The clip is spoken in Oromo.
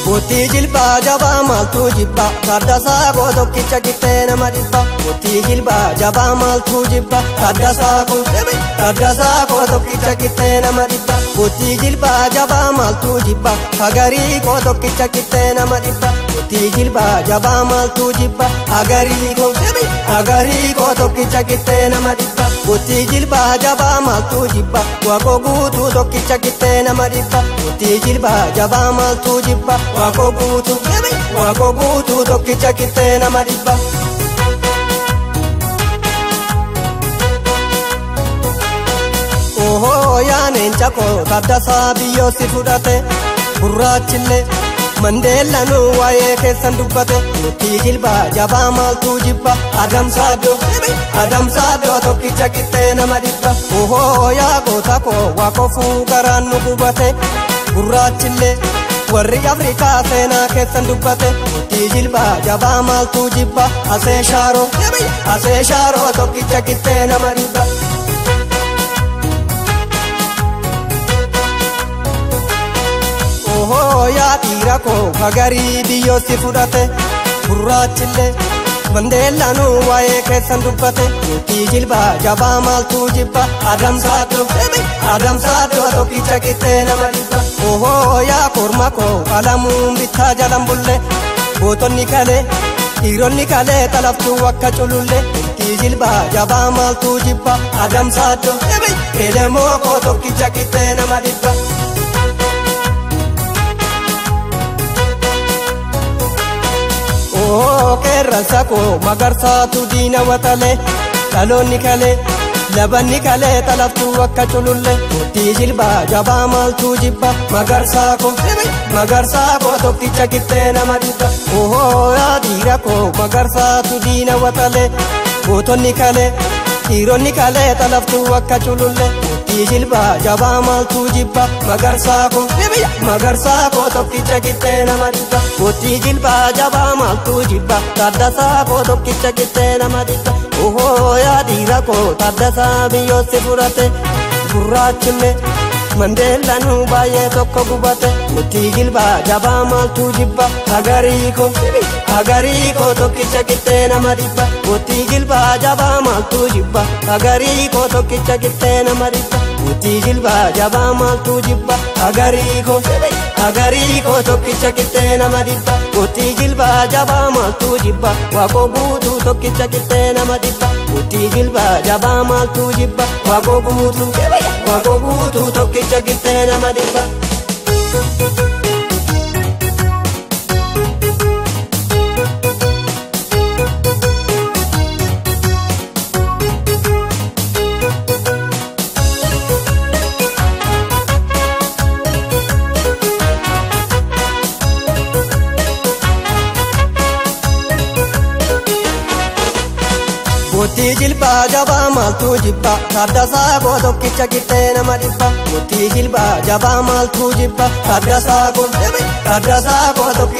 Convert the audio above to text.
Murtii jilbaa jabaa maaltu jibba Taaddasaa koo tokkicha qixxee nama dhibba. Murtii jilbaa jabaa maaltu jibba Taaddasaa koo Taaddasaa koo tokkicha qixxee nama dhibba. Murtii jilbaa jabaa maaltu jibba Hagarii koo tokkicha qixxee nama dhibba. Murtii jilbaa jabaa maaltu jibba Hagarii koo Hagarii koo tokkicha qixxee nama dhibba. Murtii jilbaa jabaa maaltu jibba Waaqoo guutuu tokkicha qixxee nama dhibba. Murtii jilbaa jabaa maaltu jibba Waaqoo guutuu Waaqoo guutuu tokkicha qixxee nama dhibba. Ohoo yaaneen cakoo Taaddasaa biyyoo si fudhate gurraachillee Mandeellanuu waa'ee keessan dubbate. Murtii jilbaa jabaa maaltu jibba Adamsaaddoo Adamsaaddoo tokkicha qixxee nama dhibba. Ohoo yaa goota koo Waaqoo fuugaraan nu gubate gurraachillee warri Afrikaa seenaa keessan dubbate. Murtii jilbaa jabaa maaltu jibba Asee Shaaroo Asee Shaaroo tokkicha qixxee nama dhibba. Ohoo yaa dhiira koo hagarii biyyoo si fudhate gurraachillee Mandeellanuu waa'ee keessan dubbate. Murtii jilbaa jabaa maaltu jibba Adamsaaddoo Adamsaaddoo tokkicha qixxee nama dhibba. Ohoo yaa korma koo qalamuun bittaa jalan bulle gootonni kalee dhiironni kalee xalaftuu akka cululle. Murtii jilbaa jabaa maaltu jibba Adamsaaddoo elemoo koo tokkicha qixxee nama dhibba. Ohoo qeerransa koo magarsaatu diina watalee dhaloonni kalee labanni kalee xalaftuu akka cululle. Murtii jilbaa jabaa maaltu jibba magarsaa koo magarsaa koo tokkicha qixxee nama dhibba. Ohoo yaa dhiira koo magarsaatu diina watalee gootonni kalee dhiironni kalee xalaftuu akka cululle. Murtii jilbaa jabaa maaltu jibba magarsaa koo magarsaa koo tokkicha qixxee nama dhibba. Murtii jilbaa jabaa maaltu jibba Taaddasaa koo tokkicha qixxee nama dhibba. Ohoo yaa dhiira koo Taaddasaa biyyoo si fudhate gurraachillee Mandeellanuu baay'ee tokko gubate. Murtii jilbaa jabaa maaltu jibba Hagarii koo Hagarii koo tokkicha qixxee nama dhibba. Murtii jilbaa jabaa maaltu jibba Hagarii koo tokkicha qixxee nama dhibba. Murtii jilbaa jabaa maaltu jibba Hagarii koo Hagarii koo tokkicha qixxee nama dhibba. Murtii jilbaa jabaa maaltu jibba Waaqoo guutuu tokkicha qixxee nama dhibba. Murtii jilbaa jabaa maaltu jibba Waaqoo guutuu Waaqoo guutuu tokkicha qixxee nama dhibba. Murtii jilbaa jabaa maaltu jibba Taaddasaa koo tokkicha qixxee nama dhibba. Murtii jilbaa jabaa maaltu jibba Taaddasaa koo Taaddasaa koo tokkicha.